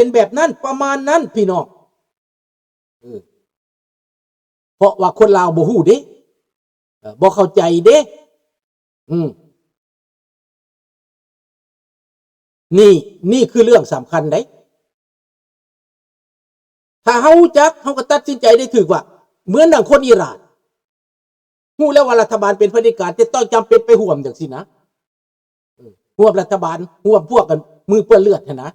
ປັນແບບນັ້ນ ປະມານນັ້ນ ພີ່ນ້ອງ. ເອີ ເພາະວ່າຄົນລາວບໍ່ຮູ້ເດ້ ເອີ ບໍ່ເຂົ້າໃຈເດ້. ອືມ ນີ້ ນີ້ຄືເລື່ອງສຳຄັນເດ້. ຖ້າເຮົາຮູ້ຈັກ ເຮົາກໍຕັດສິນໃຈໄດ້ຖືກວ່າ ເໝືອນດັ່ງຄົນອີຣານ ຮູ້ແລ້ວວ່າລັດຖະບານເປັນຜະເດັດການ ແຕ່ຕ້ອງຈຳເປັນໄປຮ່ວມຈັ່ງຊີ້ນະ ເອີ ຮ່ວມລັດຖະບານ ຮ່ວມພວກກັນມືເປື້ອນເລືອດຫັ້ນນະ.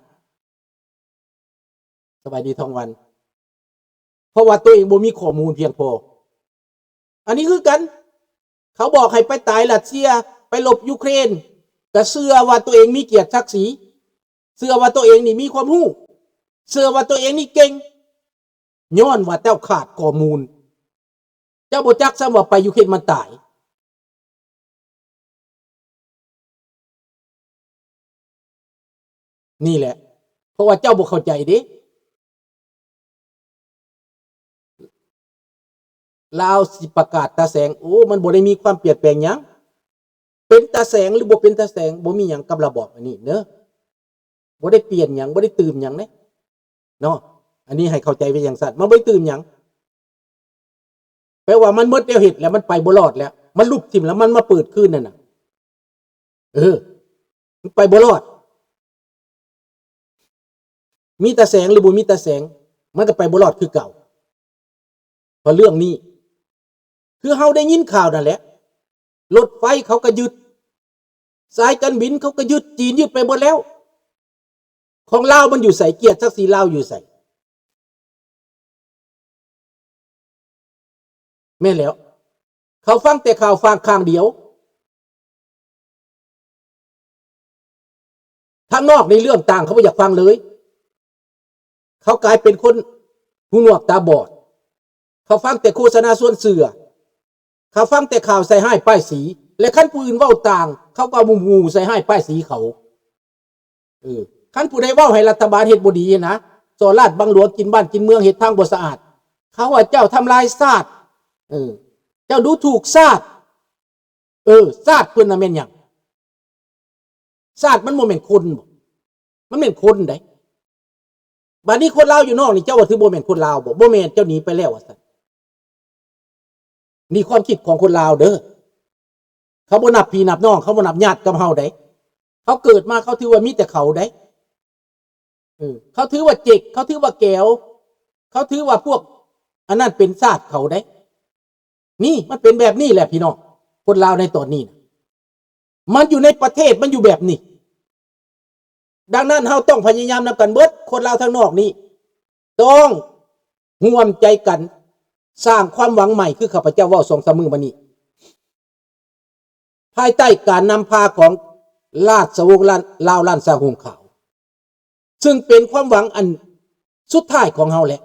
ສະບາຍດີ ທອງວັນ. ເພາະວ່າຕົວເອງບໍ່ມີຂໍ້ມູນພຽງພໍ. ອັນນີ້ຄືກັນ ເຂົາບອກໃຫ້ໄປຕາຍຣັດເຊຍ ໄປລົບຢູເຄຣນ ກະເຊື່ອວ່າຕົວເອງມີກຽດສັກສີ ເຊື່ອວ່າຕົວເອງນີ້ມີຄວາມຮູ້ ເຊື່ອວ່າຕົວເອງນີ້ເກັ່ງ ຍ້ອນວ່າເຈົ້າຂາດຂໍ້ມູນ. ເຈົ້າບໍ່ຈັກຊ້ຳວ່າໄປຢູເຄຣນມັນຕາຍ. ນີ້ແຫຼະ ເພາະວ່າເຈົ້າບໍ່ເຂົ້າໃຈເດ້. ລາວຊິປະກາດຕາແສງ ໂອ້ ມັນບໍ່ໄດ້ມີຄວາມປ່ຽນແປງຫຍັງ. ເປັນຕາແສງ ຫຼື ບໍ່ເປັນຕາແສງ ບໍ່ມີຫຍັງກັບລະບອບອັນນີ້ເນີ ບໍ່ໄດ້ປ່ຽນຫຍັງ ບໍ່ໄດ້ຕື່ມຫຍັງເດ້ເນາະ. ອັນນີ້ໃຫ້ເຂົ້າໃຈໄວ້ຈັ່ງຊັ້ນ ມັນບໍ່ໄດ້ຕື່ມຫຍັງ. ແປວ່າມັນໝົດແນວເຮັດແລ້ວ ມັນໄປບໍ່ລອດແລ້ວ ມັນຫຼຸບຖິ້ມແລ້ວ ມັນມາເປີດຄືນນັ້ນນະ. ເອີ ມັນໄປບໍ່ລອດ. ມີຕາແສງ ຫຼື ບໍ່ມີຕາແສງ ມັນກໍໄປບໍ່ລອດຄືເກົ່າ. ເພາະເລື່ອງນີ້ ຄືເຮົາໄດ້ຍິນຂ່າວນັ້ນແຫຼະ ລົດໄຟເຂົາກໍຍຶດ ສາຍການບິນເຂົາກໍຍຶດ ຈີນຍຶດໄປໝົດແລ້ວ. ຂອງລາວມັນຢູ່ໃສ? ກຽດສັກສີລາວຢູ່ໃສ? ແມ່ນແລ້ວ ເຂົາຟັງແຕ່ຂ່າວຟາກຂ້າງດຽວ. ທາງນອກໃນເລື່ອງຕ່າງເຂົາບໍ່ຢາກຟັງເລີຍ. ເຂົາກາຍເປັນຄົນຫູໜວກຕາບອດ. ເຂົາຟັງແຕ່ໂຄສະນາຊວນເຊື່ອ. ເຂົາຟັງແຕ່ຂ່າວໃສ່ຮ້າຍປ້າຍສີ. ແລະ ຄັນຜູ້ອື່ນເວົ້າຕ່າງ ເຂົາກໍເອົາໝູ່ໃສ່ຮ້າຍປ້າຍສີເຂົາ. ເອີ ຄັນຜູ້ໃດເວົ້າໃຫ້ລັດຖະບານເຮັດບໍ່ດີນະ, ສໍ້ລາດບັງຫຼວງ, ກິນບ້ານກິນເມືອງ, ເຮັດທາງບໍ່ສະອາດ, ເຂົາວ່າເຈົ້າທຳລາຍຊາດ. ເອີ ເຈົ້າດູຖູກຊາດ. ເອີ ຊາດເພິ່ນນະແມ່ນຫຍັງ? ຊາດມັນບໍ່ແມ່ນຄົນບໍ? ມັນແມ່ນຄົນໃດ໋. ບາດນີ້ຄົນລາວຢູ່ນອກນີ້ ເຈົ້າວ່າຖືບໍ່ແມ່ນຄົນລາວບໍ? ບໍ່ແມ່ນ, ເຈົ້າໜີໄປແລ້ວວ່າຊັ້ນ. ນີ້ຄວາມຄິດຂອງຄົນລາວເດີ. ເຂົາບໍ່ນັບພີ່ນັບນ້ອງ, ເຂົາບໍ່ນັບຍາດກັບເຮົາໃດ໋. ເຂົາເກີດມາ ເຂົາຖືວ່າມີແຕ່ເຂົາໃດ໋. ເອີ ເຂົາຖືວ່າເຈັກ, ເຂົາຖືວ່າແກວ, ເຂົາຖືວ່າພວກອັນນັ້ນເປັນຊາດເຂົາໃດ໋. ນີ້ ມັນເປັນແບບນີ້ແຫຼະພີ່ນ້ອງ, ຄົນລາວໃນຕອນນີ້ນະ ມັນຢູ່ໃນປະເທດ ມັນຢູ່ແບບນີ້. ດັ່ງນັ້ນ ເຮົາຕ້ອງພະຍາຍາມນຳກັນເບິດ, ຄົນລາວທາງນອກນີ້ ຕ້ອງຮ່ວມໃຈກັນສ້າງຄວາມຫວັງໃໝ່ ຄືຂ້າພະເຈົ້າເວົ້າສອງສາມມື້ມານີ້ ພາຍໃຕ້ການນຳພາຂອງລາຊະວົງລານ ລາວລ້ານຊ້າງຮຸ່ມຂາວ. ຊຶ່ງເປັນຄວາມຫວັງອັນສຸດທ້າຍຂອງເຮົາແຫຼະ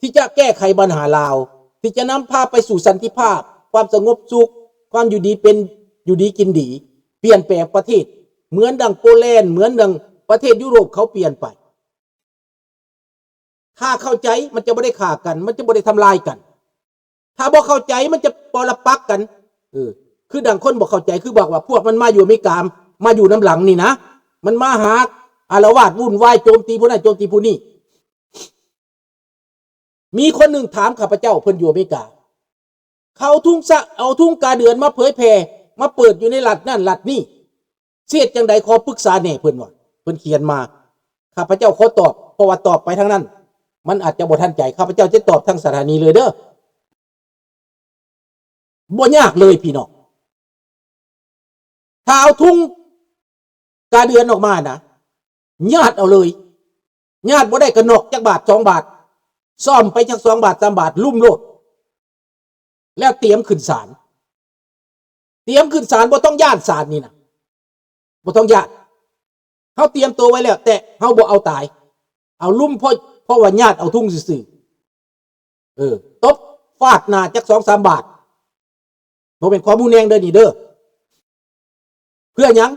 ທີ່ຈະແກ້ໄຂບັນຫາລາວ, ທີ່ຈະນຳພາໄປສູ່ສັນຕິພາບ, ຄວາມສະຫງົບສຸກ, ຄວາມຢູ່ດີເປັນ ຢູ່ດີກິນດີ, ປ່ຽນແປງປະເທດ ເໝືອນດັ່ງໂປແລນ, ເໝືອນດັ່ງປະເທດຢູໂຣບເຂົາປ່ຽນໄປ. ຖ້າເຂົ້າໃຈ ມັນຈະບໍ່ໄດ້ຂ້າກັນ, ມັນຈະບໍ່ໄດ້ທຳລາຍກັນ. ຖ້າບໍ່ເຂົ້າໃຈ ມັນຈະປໍລະປັກກັນ. ເອີ ຄືດັ່ງຄົນບໍ່ເຂົ້າໃຈ ຄືບອກວ່າພວກມັນມາຢູ່ອາເມລິກາ ມາຢູ່ນຳຫຼັງນີ້ນະ, ມັນມາຫາອາລະວາດວຸ່ນວາຍ ໂຈມຕີຜູ້ນັ້ນໂຈມຕີຜູ້ນີ້. ມີຄົນໜຶ່ງຖາມຂ້າພະເຈົ້າ, ເພິ່ນຢູ່ອາເມລິກາ ເຂົາເອົາທຸງສະ ເອົາທຸງກາເດືອນມາເຜີຍແຜ່ ມາເປີດຢູ່ໃນລັດນັ້ນລັດນີ້ ຊິເຮັດຈັ່ງໃດ? ຂໍປຶກສາແດ່ ເພິ່ນວ່າ ເພິ່ນຂຽນມາ. ຂ້າພະເຈົ້າຂໍຕອບ, ເພາະວ່າຕອບໄປທາງນັ້ນ ມັນອາດຈະບໍ່ທັນໃຈ. ຂ້າພະເຈົ້າຈະຕອບທາງສະຖານີເລີຍເດີ. ບໍ່ຍາກເລີຍພີ່ນ້ອງ. ຖ້າເອົາທຸງກາເດືອນອອກມານະ ຍາດເອົາເລີຍ. ຍາດບໍ່ໄດ້ກໍນອກຈັກບາດສອງບາດ, ສ້ອມໄປຈັກສອງບາດສາມບາດ, ລຸມໂລດ. ແລ້ວຕຽມຂຶ້ນສານ. ຕຽມຂຶ້ນສານ ບໍ່ຕ້ອງຢ້ານສານນີ້ນະ, ບໍ່ຕ້ອງຢ້ານ. ເຮົາຕຽມໂຕໄວ້ແລ້ວ, ແຕ່ເຮົາບໍ່ເອົາຕາຍ, ເອົາລຸມ ເພາະ ເພາະວ່າຍາດເອົາທຸງຊື່ໆ. ເອີ ຕົບຟາດໜ້າຈັກສອງສາມບາດ. ບໍ່ແມ່ນຄວາມຮຸນແຮງເດີນີ້ເດີ. ເພື່ອຫຍັງ?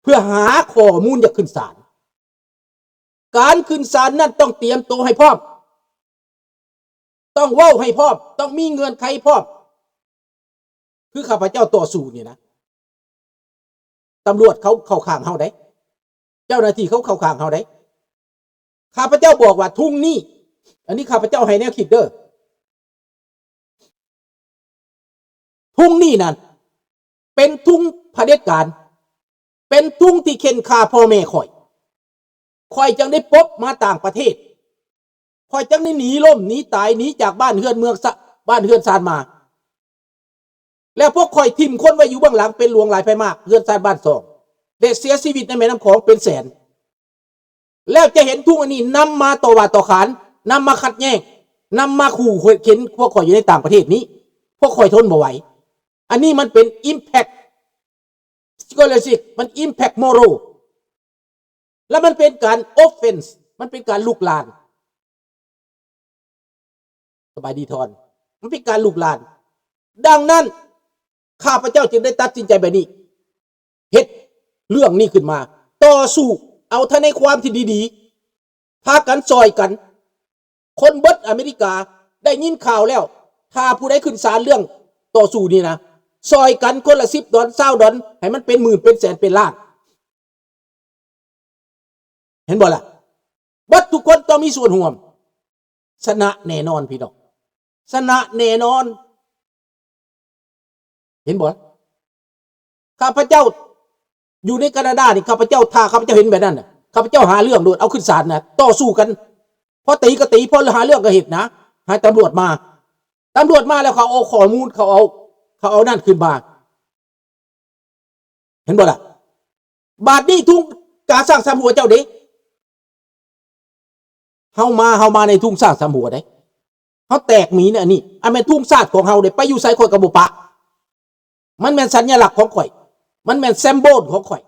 ເພື່ອຫາຂໍ້ມູນຢາກຂຶ້ນສານ. ການຂຶ້ນສານນັ້ນຕ້ອງຕຽມໂຕໃຫ້ພ້ອມ, ຕ້ອງເວົ້າໃຫ້ພ້ອມ, ຕ້ອງມີເງື່ອນໄຂພ້ອມ. ຄືຂ້າພະເຈົ້າຕໍ່ສູ້ນີ້ນະ, ຕຳຫຼວດເຂົາເຂົ້າຂ້າງເຮົາໃດ໋, ເຈົ້າໜ້າທີ່ເຂົາເຂົ້າຂ້າງເຮົາໃດ໋. ຂ້າພະເຈົ້າບອກວ່າທຸງນີ້ ອັນນີ້ຂ້າພະເຈົ້າໃຫ້ແນວຄິດເດີ້ ທຸງນີ້ນັ້ນເປັນທຸງຜະເດັດການ, ເປັນທຸງທີ່ເຂັ່ນຂ້າພໍ່ແມ່ຂ້ອຍ. ຂ້ອຍຈຶ່ງໄດ້ປົບມາຕ່າງປະເທດ, ຂ້ອຍຈຶ່ງໄດ້ໜີລົ້ມໜີຕາຍ, ໜີຈາກບ້ານເຮືອນເມືອງຊະ ບ້ານເຮືອນຊານມາ. ແລ້ວພວກຂ້ອຍຖິ້ມຄົນໄວ້ຢູ່ເບື້ອງຫຼັງເປັນຫຼວງຫຼາຍໄພມາກ, ເຮືອນຊານບ້ານຊ່ອງ ແລະ ເສຍຊີວິດໃນແມ່ນ້ຳຂອງເປັນແສນ. ແລ້ວຈະເຫັນທຸງອັນນີ້ນຳມາຕໍ່ວ່າຕໍ່ຂານ, ນຳມາຂັດແຍ້ງ, ນຳມາຂູ່ເຂັນພວກຂ້ອຍຢູ່ໃນຕ່າງປະເທດນີ້, ພວກຂ້ອຍທົນບໍ່ໄຫວ. ອັນນີ້ມັນເປັນ impact psychological, ມັນ impact moral ແລະ ມັນເປັນການ offense, ມັນເປັນການລຸກລານ. ສະບາຍດີທອນ. ມັນເປັນການລຸກລານ. ດັ່ງນັ້ນ ຂ້າພະເຈົ້າຈຶ່ງໄດ້ຕັດສິນໃຈແບບນີ້, ເຮັດເລື່ອງນີ້ຂຶ້ນມາ, ຕໍ່ສູ້ເອົາທະນາຍຄວາມທີ່ດີໆ, ພາກັນຊ່ອຍກັນ. ຄົນເບິດອາເມລິກາໄດ້ຍິນຂ່າວແລ້ວ, ຖ້າຜູ້ໃດຂຶ້ນສານເລື່ອງຕໍ່ສູ້ນີ້ນະ, ຊ່ອຍກັນຄົນລະສິບດອນ, ຊາວດອນ, ໃຫ້ມັນເປັນໝື່ນ, ເປັນແສນ, ເປັນລ້ານ. ເຫັນບໍ່ລະ? ເບິດທຸກຄົນຕ້ອງມີສ່ວນຮ່ວມ. ຊະນະແນ່ນອນພີ່ນ້ອງ, ຊະນະແນ່ນອນ. ເຫັນບໍ່? ຂ້າພະເຈົ້າຢູ່ໃນການາດານີ້, ຂ້າພະເຈົ້າ, ຖ້າຂ້າພະເຈົ້າເຫັນແບບນັ້ນນະ, ຂ້າພະເຈົ້າຫາເລື່ອງໂລດ, ເອົາຂຶ້ນສານນະ, ຕໍ່ສູ້ກັນ. ພໍຕີກໍຕີ, ພໍຫາເລື່ອງກໍເຮັດນະ, ໃຫ້ຕຳຫຼວດມາ. ຕຳຫຼວດມາແລ້ວ ເຂົາເອົາຂໍ້ມູນ, ເຂົາເອົາ, ເຂົາເອົານັ້ນຂຶ້ນມາ. ເຫັນບໍ່ລະ? ບາດນີ້ທຸງກາຊ້າງສາມຫົວເຈົ້າເດ້. ເຮົາມາ, ເຮົາມາໃນທຸງຊ້າງສາມຫົວເດ້. ເຮົາແຕກໜີໃນອັນນີ້. ອັນແມ່ນທຸງຊາດຂອງເຮົາເດ້. ໄປຢູ່ໃສຂ້ອຍກໍບໍ່ປະ. ມັນແມ່ນສັນຍະລັກຂອງຂ້ອຍ. ມັນແມ່ນ symbol ຂອງຂ້ອຍ.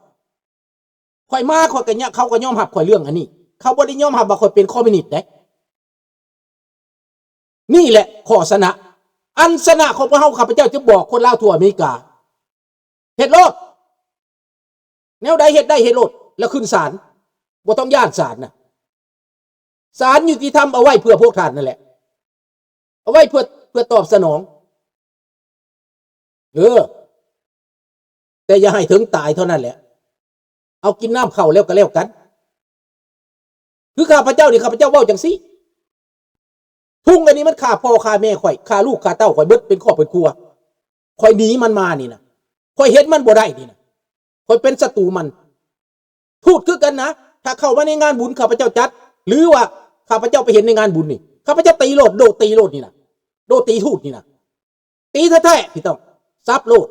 ຂ້ອຍມາ, ຂ້ອຍກໍຍະ, ເຂົາກໍຍອມຮັບຂ້ອຍເລື່ອງອັນນີ້. ເຂົາບໍ່ໄດ້ຍອມຮັບວ່າຂ້ອຍເປັນຄອມມິວນິດເດ້. ນີ້ແຫຼະຂໍ້ຊະນະ. ອັນຊະນະຂອງພວກເຮົາ, ຂ້າພະເຈົ້າຈະບອກຄົນລາວທົ່ວອາເມລິກາ, ເຮັດໂລດ. ແນວໃດເຮັດໄດ້ເຮັດໂລດ, ແລ້ວຂຶ້ນສານ. ບໍ່ຕ້ອງຢ້ານສານນະ. ສານຍຸຕິທຳເອົາໄວ້ເພື່ອພວກທ່ານນັ້ນແຫຼະ. ເອົາໄວ້ເພື່ອ, ເພື່ອຕອບສະໜອງ. ເອີ, ແຕ່ຢ່າໃຫ້ເຖິງຕາຍເທົ່ານັ້ນແຫຼະ. ເອົາກິນນ້ຳເຂົ້າແລ້ວກໍແລ້ວກັນ. ຄືຂ້າພະເຈົ້ານີ້, ຂ້າພະເຈົ້າເວົ້າຈັ່ງຊີ້. ທຸງອັນນີ້ມັນຂ້າພໍ່ຂ້າແມ່ຂ້ອຍ, ຂ້າລູກຂ້າເຕົ້າຂ້ອຍເບິດເປັນຄອບເປັນຄົວ. ຂ້ອຍໜີມັນມານີ້ນະ. ຂ້ອຍເຫັນມັນບໍ່ໄດ້ນີ້ນະ. ຂ້ອຍເປັນສັດຕູມັນ. ທູດຄືກັນນະ, ຖ້າເຂົ້າມາໃນງານບຸນຂ້າພະເຈົ້າຈັດ, ຫຼືວ່າຂ້າພະເຈົ້າໄປເຫັນໃນງານບຸນນີ້, ຂ້າພະເຈົ້າຕີໂລດ, ໂດດຕີໂລດນີ້ນະ, ໂດດຕີທູດນີ້ນະ, ຕີແທ້ໆ ພີ່ນ້ອງ, ສັບໂລດ.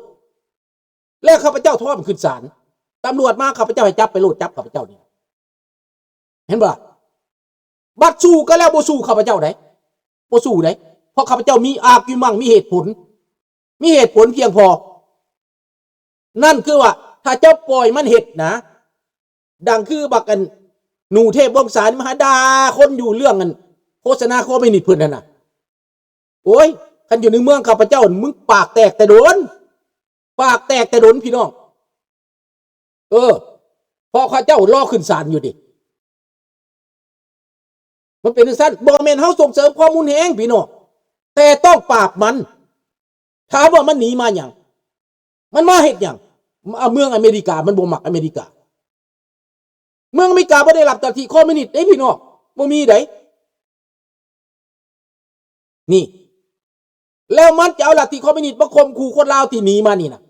ແລ້ວຂ້າພະເຈົ້າພ້ອມຂຶ້ນສານ, ຕຳຫຼວດມາ ຂ້າພະເຈົ້າໃຫ້ຈັບໄປໂລດ, ຈັບຂ້າພະເຈົ້ານີ້. ເຫັນບໍ່? ບັດສູ້ກໍແລ້ວ ບໍ່ສູ້ຂ້າພະເຈົ້າໃດ, ບໍ່ສູ້ໃດ, ເພາະຂ້າພະເຈົ້າມີອາກິວມັງ, ມີເຫດຜົນ, ມີເຫດຜົນພຽງພໍ. ນັ້ນຄືວ່າ ຖ້າເຈົ້າປ່ອຍມັນເຮັດນະ, ດັ່ງຄືບັກອັນ ໜູເທບວົງສານີ້ມາຫາດ່າຄົນຢູ່ເລື່ອງອັນໂຄສະນາຄອມມິວນິດເພິ່ນຫັ້ນນະ. ໂອ້ຍ, ຄັນຢູ່ໃນເມືອງຂ້າພະເຈົ້າ, ມຶງປາກແຕກແຕ່ດົນ, ປາກແຕກແຕ່ດົນ ພີ່ນ້ອງ. ເອີ, ເພາະເຂົາເຈົ້າລໍຂຶ້ນສານຢູ່ເດ. ມັນເປັນຈັ່ງຊັ້ນ, ບໍ່ແມ່ນເຮົາສົ່ງເສີມຄວາມຮຸນແຮງ ພີ່ນ້ອງ, ແຕ່ຕ້ອງປາບມັນ. ຖາມວ່າມັນໜີມາຫຍັງ? ມັນມາເຮັດຫຍັງ? ອາ, ເມືອງອາເມລິກາ ມັນບໍ່ມັກອາເມລິກາ. ເມືອງອາເມລິກາບໍ່ໄດ້ຮັບລັດທິຄອມມິວນິດເດ້ ພີ່ນ້ອງ, ບໍ່ມີໃດ. ນີ້, ແລ້ວມັນຈະເອົາລັດທິຄອມມິວນິດມາຂົ່ມຂູ່ຄົນລາວທີ່ໜີມານີ້ນະ.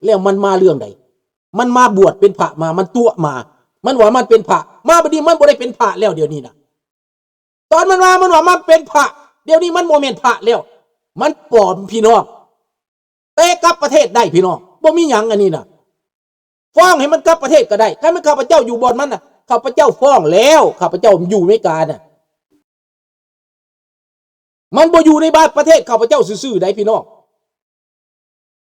ແລ້ວມັນມາເລື່ອງໃດ? ມັນມາບວດເປັນພະມາ, ມັນຕົວະມາ, ມັນວ່າມັນເປັນພະ, ມາບັດນີ້ມັນບໍ່ໄດ້ເປັນພະແລ້ວ ດຽວນີ້ນະ. ຕອນມັນມາ, ມັນວ່າມັນເປັນພະ, ດຽວນີ້ມັນບໍ່ແມ່ນພະແລ້ວ, ມັນປອມ ພີ່ນ້ອງ. ແຕ່ກັບປະເທດໄດ້ ພີ່ນ້ອງ, ບໍ່ມີຫຍັງອັນນີ້ນະ. ຟ້ອງໃຫ້ມັນກັບປະເທດກໍໄດ້. ຄັນແມ່ນຂ້າພະເຈົ້າຢູ່ບ່ອນມັນນະ, ຂ້າພະເຈົ້າຟ້ອງແລ້ວ, ຂ້າພະເຈົ້າຢູ່ອາເມລິການະ. ມັນບໍ່ຢູ່ໃນບ້ານປະເທດຂ້າພະເຈົ້າຊື່ໆໃດ໋ ພີ່ນ້ອງ.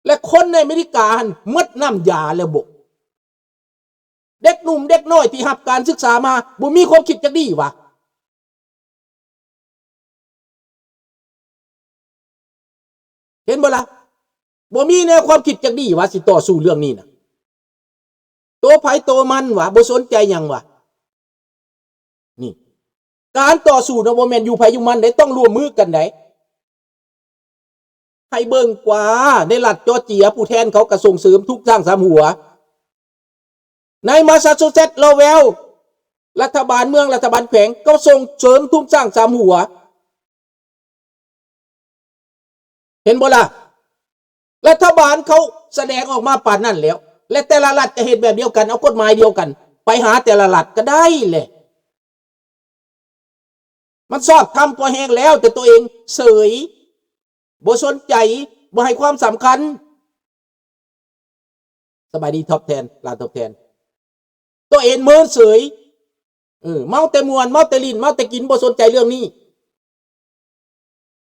ແລະ ຄົນໃນອາເມລິກາຫັ້ນໝົດນ້ຳຢາແລ້ວບໍ? ເດັກໜຸ່ມເດັກນ້ອຍທີ່ຮັບການສຶກສາມາ ບໍ່ມີຄວາມຄິດຈັກດີ້ຫວາ? ເຫັນບໍ່ລະ? ບໍ່ມີແນວຄວາມຄິດຈັກດີ້ວ່າຊິຕໍ່ສູ້ເລື່ອງນີ້ນະ. ໂຕໃຜໂຕມັນຫວາ, ບໍ່ສົນໃຈຫຍັງຫວາ. ນີ້, ການຕໍ່ສູ້ນະ ບໍ່ແມ່ນຢູ່ໃຜຢູ່ມັນເດ້, ຕ້ອງຮ່ວມມືກັນໄດ໋. ໃຫ້ເບິ່ງກວ່າ, ໃນລັດຈອເຈຍ ຜູ້ແທນເຂົາກໍສົ່ງເສີມທຸງຊ້າງສາມຫົວ. ໃນມາຊາຊູເຊັດ ລາວເວລ ລັດຖະບານເມືອງ ລັດຖະບານແຂວງ ກໍສົ່ງເສີມທຸງຊ້າງສາມຫົວ. ເຫັນບໍ່ລະ? ລັດຖະບານເຂົາສະແດງອອກມາປານນັ້ນແລ້ວ ແລະ ແຕ່ລະລັດກໍເຮັດແບບດຽວກັນ ເອົາກົດໝາຍດຽວກັນ ໄປຫາແຕ່ລະລັດກໍໄດ້ແຫຼະ. ມັນຊອບທຳພໍແຮງແລ້ວ ແຕ່ຕົວເອງເສີຍ ບໍ່ສົນໃຈ ບໍ່ໃຫ້ຄວາມສຳຄັນ. ສະບາຍດີ ຕອບແທນ ຫຼານຕອບແທນ. ຕົວເອງເມີນເສີຍ ເອີ ເມົາແຕ່ມ່ວນ ເມົາແຕ່ຫຼິ້ນ ເມົາແຕ່ກິນ ບໍ່ສົນໃຈເລື່ອງນີ້.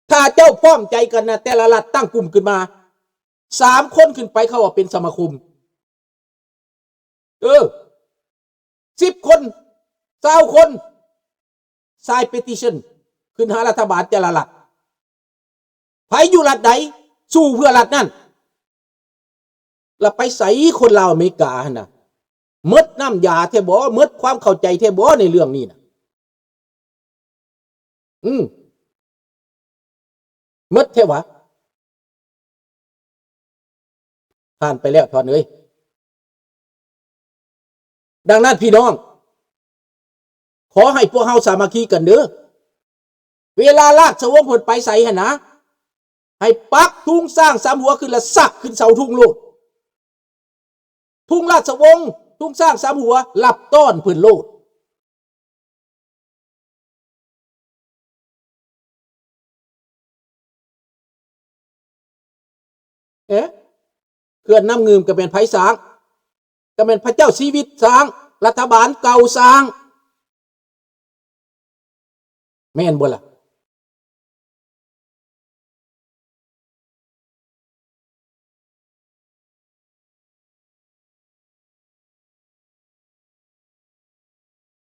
ຖ້າເຈົ້າພ້ອມໃຈກັນນະ ແຕ່ລະລັດຕັ້ງກຸ່ມຂຶ້ນມາ ສາມຄົນຂຶ້ນໄປ ເຂົາວ່າເປັນສະມາຄົມ. ເອີ ສິບຄົນ ຊາວຄົນ ຊາຍ petition ຂຶ້ນຫາລັດຖະບານແຕ່ລະລັດ. ໃຜຢູ່ລັດໃດ ສູ້ເພື່ອລັດນັ້ນ. ລະໄປໃສຄົນລາວອາເມລິກາຫັ້ນນະ? ໝົດນ້ຳຢາແທ້ບໍ່? ໝົດຄວາມເຂົ້າໃຈແທ້ບໍ່ໃນເລື່ອງນີ້ນະ? ອືມ ໝົດແທ້ຫວາ? ຜ່ານໄປແລ້ວ ທ່ານເອີຍ. ດັ່ງນັ້ນ ພີ່ນ້ອງ ຂໍໃຫ້ພວກເຮົາສາມັກຄີກັນເດີ້. ເວລາລາຊະວົງເພິ່ນໄປໃສຫັ້ນນະ ໃຫ້ປັກທຸງຊ້າງສາມຫົວຂຶ້ນ ແລະ ສັກຂຶ້ນເສົາທຸງໂລດ. ທຸງລາຊະວົງ ທຸງຊ້າງສາມຫົວ ຮັບຕ້ອນເພິ່ນໂລດ. ເອະ ເຂື່ອນນ້ຳງື່ມກໍແມ່ນໃຜສ້າງ? ກໍແມ່ນພະເຈົ້າຊີວິດສ້າງ, ລັດຖະບານເກົ່າສ້າງ. ແມ່ນບໍ່ລະ?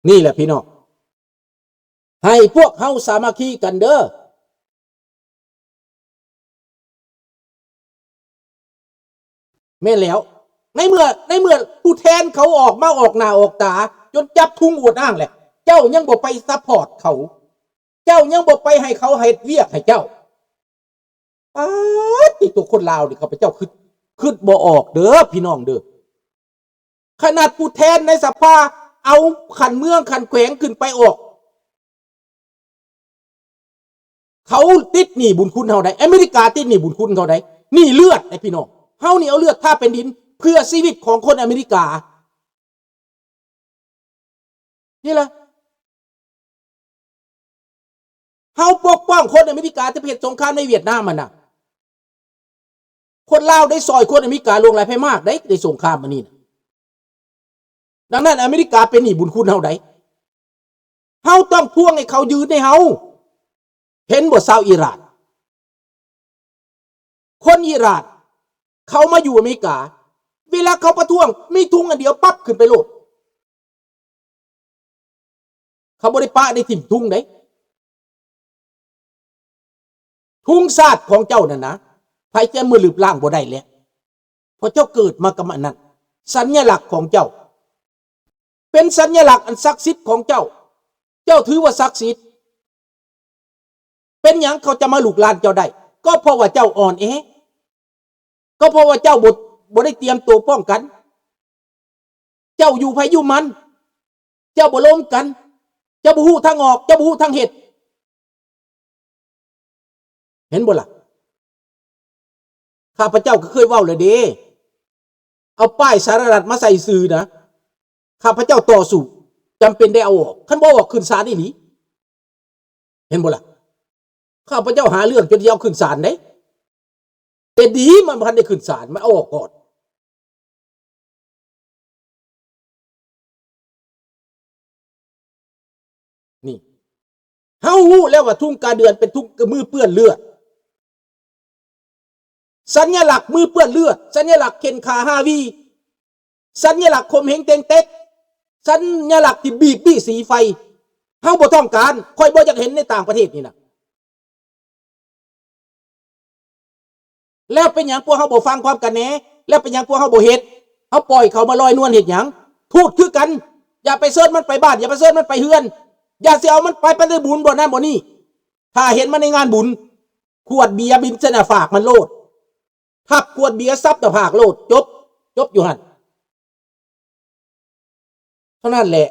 ນີ້ແຫຼະພີ່ນ້ອງ ໃຫ້ພວກເຮົາສາມັກຄີກັນເດີ້. ແມ່ນແລ້ວ ໃນເມື່ອ ໃນເມື່ອຜູ້ແທນເຂົາອອກມາອອກໜ້າອອກຕາ ຈົນຈັບທຸງອວດອ້າງແຫຼະ ເຈົ້າຍັງບໍ່ໄປຊັບພອດເຂົາ, ເຈົ້າຍັງບໍ່ໄປໃຫ້ເຂົາເຮັດວຽກໃຫ້ເຈົ້າ. ປາດຕິໂຕ ຄົນລາວນີ້ ຂ້າພະເຈົ້າຄິດ ຄິດບໍ່ອອກເດີ້ພີ່ນ້ອງເດີ້. ຂະໜາດຜູ້ແທນໃນສະພາ ເອົາຂັ້ນເມືອງຂັ້ນແຂວງຂຶ້ນໄປອອກ ເຂົາຕິດໜີ້ບຸນຄຸນເຮົາໄດ໋, ອາເມລິກາຕິດໜີ້ບຸນຄຸນເຂົາໄດ໋, ໜີ້ເລືອດໄດ໋ພີ່ນ້ອງ. ເຮົານີ້ເອົາເລືອດທາແຜ່ນດິນ ເພື່ອຊີວິດຂອງຄົນອາເມລິກາ. ນີ້ລະ ເຮົາປົກປ້ອງຄົນອາເມລິກາ ແຕ່ໄປເຮັດສົງຄາມໃນຫວຽດນາມຫັ້ນນະ. ຄົນລາວໄດ້ຊ່ອຍຄົນອາເມລິກາຫຼວງຫຼາຍໄພມາກໄດ໋ ໃນສົງຄາມອັນນີ້ນະ. ດັ່ງນັ້ນ ອາເມລິກາເປັນໜີ້ບຸນຄຸນເຮົາໄດ໋. ເຮົາຕ້ອງທວງໃຫ້ເຂົາຢືນໃຫ້ເຮົາ. ເຫັນບໍ່ ຊາວອີຣານ? ຄົນອີຣານ ເຂົາມາຢູ່ອາເມລິກາ ເວລາເຂົາປະທ້ວງ ມີທຸງອັນດຽວ ປັບ ຂຶ້ນໄປໂລດ. ເຂົາບໍ່ໄດ້ປະໄດ້ຖິ້ມທຸງເດ້. ທຸງຊາດຂອງເຈົ້ານັ້ນນະ ໃຜຈະມາລຶບລ້າງບໍ່ໄດ້ແລ້ວ ເພາະເຈົ້າເກີດມາກັບອັນນັ້ນ. ສັນຍະລັກຂອງເຈົ້າ ເປັນສັນຍະລັກອັນສັກສິດຂອງເຈົ້າ. ເຈົ້າຖືວ່າສັກສິດ. ເປັນຫຍັງເຂົາຈະມາລຸກລານເຈົ້າໄດ້? ກໍເພາະວ່າເຈົ້າອ່ອນແອ. ກໍເພາະວ່າເຈົ້າບໍ່ ບໍ່ໄດ້ຕຽມໂຕປ້ອງກັນ. ເຈົ້າຢູ່ໃຜຢູ່ມັນ. ເຈົ້າບໍ່ລົມກັນ. ເຈົ້າບໍ່ຮູ້ທາງອອກ. ເຈົ້າບໍ່ຮູ້ທາງເຮັດ. ເຫັນບໍ່ລະ? ຂ້າພະເຈົ້າກໍເຄີຍເວົ້າແລ້ວເດ້. ເອົາປ້າຍສະຫະລັດມາໃສ່ຊື່ນະ. ຂ້າພະເຈົ້າຕໍ່ສູ້ ຈຳເປັນໄດ້ເອົາອອກ. ຄັນບໍ່ເອົາອອກ ຂຶ້ນສານອີ່ຫຼີ. ເຫັນບໍ່ລະ? ຂ້າພະເຈົ້າຫາເລື່ອງຈົນຊິເອົາຂຶ້ນສານເດ້. ແຕ່ດີມັນບໍ່ທັນໄດ້ຂຶ້ນສານ, ມັນເອົາອອກກ່ອນ. ນີ້ ເຮົາຮູ້ແລ້ວວ່າທຸງກາເດືອນເປັນທຸງມືເປື້ອນເລືອດ. ສັນຍະລັກມືເປື້ອນເລືອດ, ສັນຍະລັກເຂັ່ນຂ້າຮາວີ, ສັນຍະລັກຂົ່ມເຫງເຕັງເຕັກ, ສັນຍະລັກທີ່ບີບບີສີໄຟ. ເຮົາບໍ່ຕ້ອງການ, ຂ້ອຍບໍ່ຢາກເຫັນໃນຕ່າງປະເທດນີ້ນະ. ແລ້ວເປັນຫຍັງພວກເຮົາບໍ່ຟັງຄວາມກັນແດ່? ແລ້ວເປັນຫຍັງພວກເຮົາບໍ່ເຮັດ? ເຮົາປ່ອຍເຂົາມາລອຍນວນເຮັດຫຍັງ? ທູດຄືກັນ, ຢ່າໄປເຊີນມັນໄປບ້ານ, ຢ່າໄປເຊີນມັນໄປເຮືອນ, ຢ່າຊິເອົາມັນໄປ ໄປໃນບຸນບ່ອນນັ້ນບ່ອນນີ້. ຖ້າເຫັນມັນໃນງານບຸນ, ຂວດເບຍບິນໃສ່ໜ້າຜາກມັນໂລດ, ທັບຂວດເບຍສັບໜ້າຜາກໂລດ, ຈົບ, ຈົບຢູ່ຫັ້ນ. ເທົ່ານັ້ນແຫຼະ,